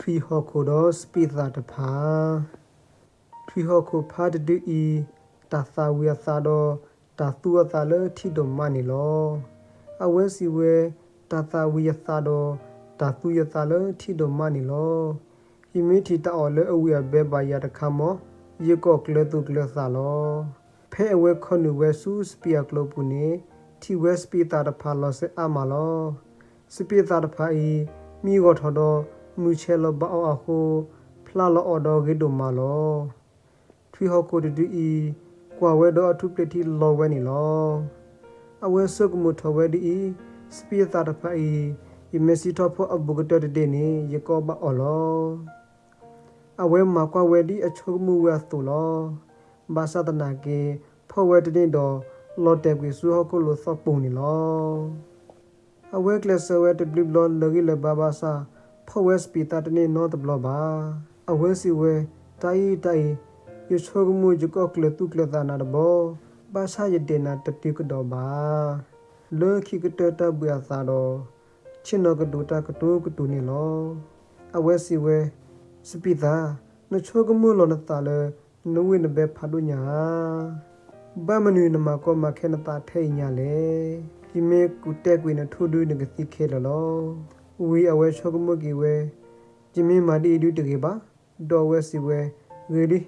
ထွံၣ်ဟီၣ်ခိၣ်ဒီးစပံးသၣ်တဖၣ်. ထွံၣ်ဟီၣ်ခိၣ်ဖးတဒုအံၤ, တၢ်သၣ်ဝံၤအသးဒီး တၢ်သူအသးလၢထံဒိၣ်မးန့ၣ်လီၤ. အဝဲစံးဝဲ, တၢ်သၣ်ဝံၤယသးဒီး တၢ်သူယသးလၢထံဒိၣ်မးန့ၣ်လီၤ. ယမ့ၢ်ထံၣ်တၢ်အီၣ်လၢအဝံၣ်အဘဲဘၣ်ယၤတခါမး, ယကီၢ်ကျၢၤသူၣ်ကျၢၤသးလီၤ. ဖဲအဝဲခီနုာ်ဝဲဆူစပံးအကျိၤပူၤန့ၣ်, ထံၣ်ဝဲစပံးသၣ်တဖၣ်လီၤစဲအါမးလီၤ. စပံးသၣ်တဖၣ်အံၤ မံဂီၢ်ထီၣ်ဒီး မုၢ်ဆဲးလီၤဘၣ်အီၤအဃိ, ဖျါလီၤအီၣ်ဒီးဂ့ၤဒိၣ်မးလီၤ. ထွံၣ်ဟီၣ်ခိၣ်တဒုအံၤ ကွၢ်ဝဲဒီးအထူၣ်ပျဲၢ်ထံလီၤဝဲန့ၣ်လီၤ. အဝဲဆိကမိၣ်ထီၣ်ဝဲဒ်အံၤ, စပံးအသၣ်တဖၣ်အံၤ, ယမ့ၢ်စံးထီၣ်ဖီအဘူးကတၢၢ်တဒ့ၣ်န့ၣ် ယကအီၣ်ဘၣ်အီၤလီၤ. အဝဲမၤကွၢ်ဝဲဒ်အဆိကမိၣ်ဝဲအသိးလီၤ. ဘၣ်ဆၣ်သနာ်က့ ဖီၣ်ဝဲတန့ၢ်ဒီး လီၤတဲာ်ကွံာ်ဆူဟီၣ်ခိၣ်လိၤသီၣ်ပူၤန့ၣ်လီၤ. အဝဲကျဲးစၢးဝဲတဘျုးဘျီလၢာ်ဂံၢ်လၢာ်ဘါဘၣ်ဆၣ်, ဖီၣ်ဝဲစပံးသၣ်တန့ၢ်နီတဘျီဘၣ်. အဝဲစံးဝဲ, တၢ်အံၤတၢ်အံၤ, ယဆိကမိၣ်ယကအီၣ်ကျၢၤသူၣ်ကျၢၤသးနၤတဘျီ, ဘၣ်ဆၣ်ယဒဲးနၤတတုၤကဒီးဘၣ်. လၢခံကတၢၢ်တၢ်ဘှံးအသးဒီး ဆ့ၣ်နီၤကဒိၣ်တၢ်ကတိၤကတိၤန့ၣ်လီၤ. အဝဲစံးဝဲ, စပံးသၣ်, နဆိကမိၣ်လီၤနသးလၢ နဝ့ၢ်နဘဲဖးဒိၣ်ညါဧါ. ဘၣ်မနုၤနမၤကီမၤခဲနသးထဲအံၤညါလဲၣ်. ယမ့ၢ်ကူးတဲာ်ကွံာ်နထိၣ်ဒုနကသံခဲလၢာ်လီၤ. ဝံၤအဝဲဆိကမိၣ်က့ၤဝဲ, ယမ့ၢ်မၤဒ်အံၤဒုတဂ့ၤဘၣ်. ဒီးအဝဲစံးဝဲ, ဂ့ၤလံ.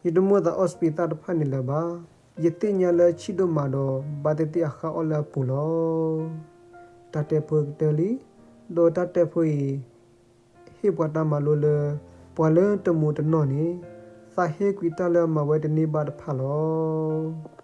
ယတမိၣ်သးအီၣ်စပံးသၣ်တဖၣ်န့ၣ်လၢၤဘၣ်. ယသ့ၣ်ညါလၢဆံးဒိၣ်မးဒီး ဘၣ်သ့ၣ်သ့ၣ်အဃါအီၣ်လၢအပူၤလီၤ. တၢ်တဲဖိကတၢၢ်လံ. ဒီးတၢ်တဲဖိအံၤ ဟ့ၣ်ပှၤတၢ်မၤလိလၢ ပှၤလၢတမူးတနီၢ်န့ၣ် သးဟ့ကွံာ်တၢ်လၢအမၤဝဲတန့ၢ်ဘၣ်တဖၣ်လီၤ.